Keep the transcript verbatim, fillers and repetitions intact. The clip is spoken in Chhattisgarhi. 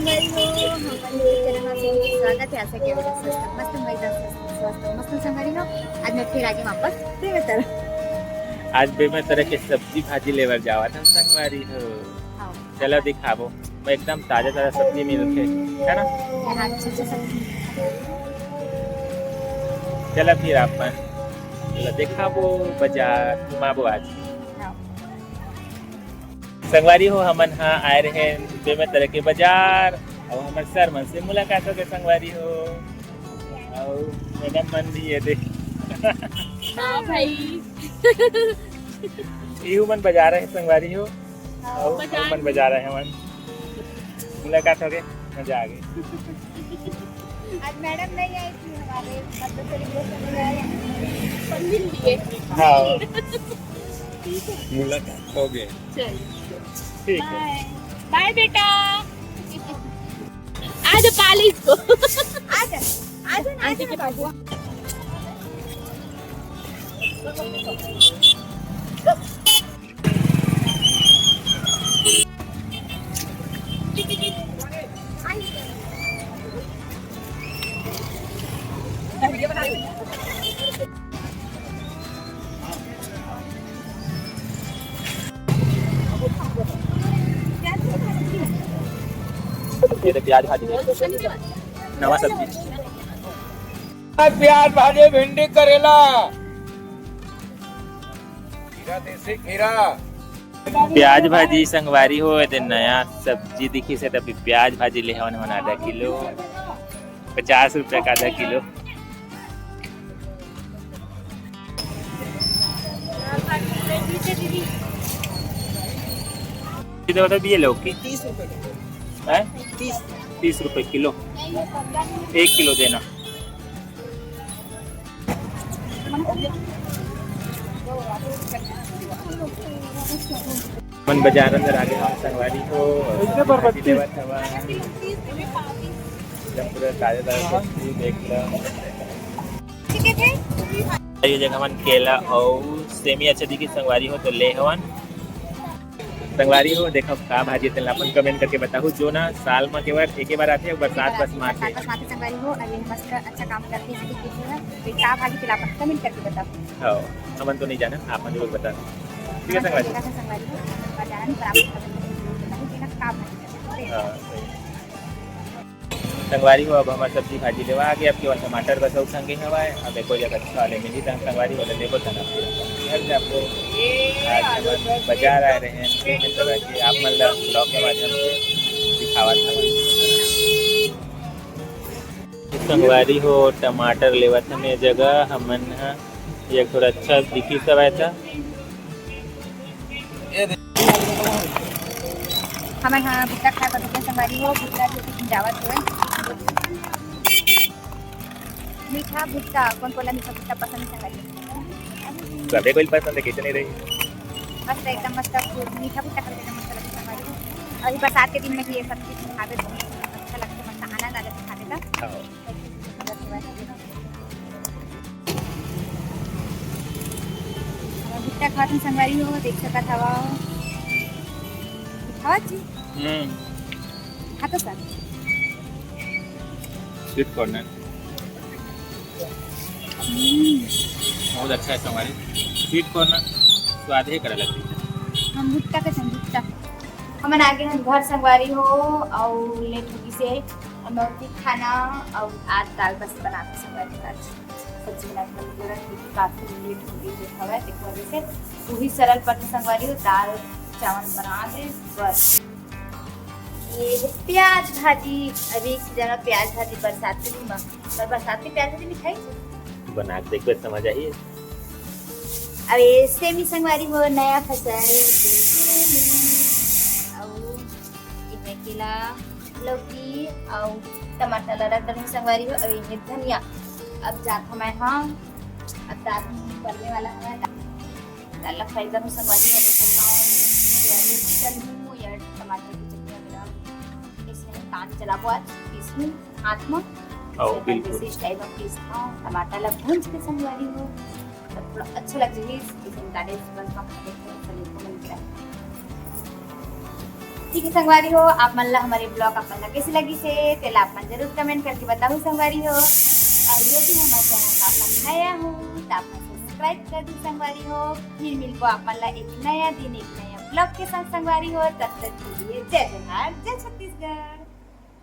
संगवारी हो, हमन YouTube चैनल में आप सबके स्वागत है। आशा के आप सब स्वस्थ, मस्त, मजेदार, स्वस्थ, स्वस्थ, मस्त संगवारी हो। आज मैं फिर आगे वापस बेमेतरा। आज बेमेतरा के सब्जी भाजी लेबर जावत हम संगवारी हो। हाँ। चलो दिखाबो, मैं एकदम ताजा ताजा सब्जी मिलथे, है ना? हाँ, अच्छा, अच्छा सब्जी। चलो फिर अपन चलो दिखाबो, बाजार घुमाबो आज। हाँ। संगवारी हो, हमन ह आए रहे बेमेतरा के बाजार, अउ हमर सर मन से मुलाकात हो गए संगवारी हो, अउ मैडम मन भी ये दे। हाँ भाई। इहू मन बाजार है संगवारी हो, हाँ, अउ बाजार हमन में। बाजार है हमन, मुलाकात हो गए, मजा आ गई। आज मैडम नहीं आई थी हमारे बर्थडे सेलिब्रेशन में, आए हैं। सब मिल लिए। हाँ। ठीक है। मुलाकात हो गए। चल। ठीक है। बाय। बाय बेटा। आज पालिस को। आज, आज ना, आज ना बाबू। ये तो प्याज भाजी, नवा सब्जी। प्याज भाजी, भिंडी, करेला, खीरा, देसी खीरा। प्याज भाजी संगवारी हो, एदे नया सब्जी दिखिस हे, तभी प्याज भाजी ले हवन हमन आधा किलो, पचास रुपया का आधा किलो। ये तो बता दिए लोग की। तीस रुपए किलो। हैं? तीस। तीस रुपए किलो। एक किलो देना। मन बाजार अंदर आगे हवा संगवारी हो। एकदम पूरा ताजा ताजा सब्जी देख लो। ये जगह मन केला अउ सेमी अच्छा दिखी संगवारी हो तो ले हवन। संगवारी हो, देखो का भाजी तेला अपन comment करके बताहू, जो ना साल म केवल एके बार आथे, बरसात बस म आथे। बरसात बस म आथे संगवारी हो, अभी मस्त अच्छा काम करथे, इसी के पीछे में। तो का भाजी तेला अपन comment करके बताहू। हाँ, हमन तो नहीं जाना, आप मन जरूर बताना। ठीक है संगवारी? संगवारी हो, बाजार में बराबर comment करके जरूर बताहू, कि ना का भाजी करथे। हाँ, सही। संगवारी हो, अब हमर सब्जी भाजी लेवा आगे, अब केवल टमाटर बस अउ संगे हवय। अब एको जगह अच्छा वाले मिली, त हम संगवारी हो लेबो, त हम फिर अपन घर जाबो। आज हमन बाजार आए रहे हैं, बेमेतरा के आप मन ला vlog के माध्यम से दिखावत हवय। संगवारी हो, टमाटर लेवत हन ये जगह, हमन ह एक थोड़ा अच्छा दिखी सवाय था। हमन ह भुट्टा खाए बर रुके संगवारी हो, भुट्टा जो कि जावत होय। मीठा भुट्टा, कोन कोन ला मीठा भुट्टा पसंद हे संगवारी हो? सबे कोई पसंद है, कैसे नहीं रही? मस्त, एकदम मस्त, मीठा भुट्टा खाए एकदम मस्त लगता है संगवारी हो। अभी बरसात के दिन में ही ये सब चीज खावे तो अच्छा लगता है, मस्त आनंद आ जाता है खाने का। हाँ। भुट्टा खात हन संगवारी हो, देख सकत हवा। खावा जी? हम्म। खा तो सर। Sweet corn है। हम्म। बहुत अच्छा है संगवारी। Sweet corn ना स्वाद ही करे लगती है। हम भुट्टा के संग भुट्टा। हमन आगे हन घर संगवारी हो, अउ late हो गिसे। अमौती खाना अउ आज दाल बस बना के संगवारी हो, आज सब्जी बना के बंद करत, क्योंकि काफी late हो गई जो हवय, तेकर वजह से वही सरल पथ संगवारी हो, दाल चावल बना दे बस। ये है प्याज भाजी, अभी एक सीजन में प्याज भाजी बरसात के दिन में, पर बरसात के प्याज भाजी नहीं खाई। बना के देखबे समझ आही। अब ये सेमी संगवारी हो, नया फसल। अउ ये है केला, लौकी अउ टमाटर ला रख डरहूँ संगवारी हो, अउ ये धनिया। अब जात हमै हम, अब दाल बनने वाला हवय, दाल ला fry करहूँ संगवारी हो, या मिर्ची डलहूँ या टमाटर की चटनी वगैरह। इसमें कान चलाबो आज, पीसहूँ हाथ में। हाँ, बिल्कुल। इसी style में पीसहूँ, टमाटर ला भूंज के संगवारी हो। थोड़ा अच्छा लग जाही, इसे निकाले, इसे बंद कर देते हैं, चलिए, इसको बंद किया। ठीक है संगवारी हो, आप मन ला हमर vlog आप मन ला कैसे लगिस हे, तेला आप मन जरूर comment करके बताहू संगवारी हो। और यदि हमर channel में आप मन नया हो, तो आप मन subscribe कर दू संगवारी हो। फिर मिलबो आप मन ला एक नया दिन, एक नया vlog के संग संगवारी हो। तब तक के लिए जय जोहार, जय छत्तीसगढ़।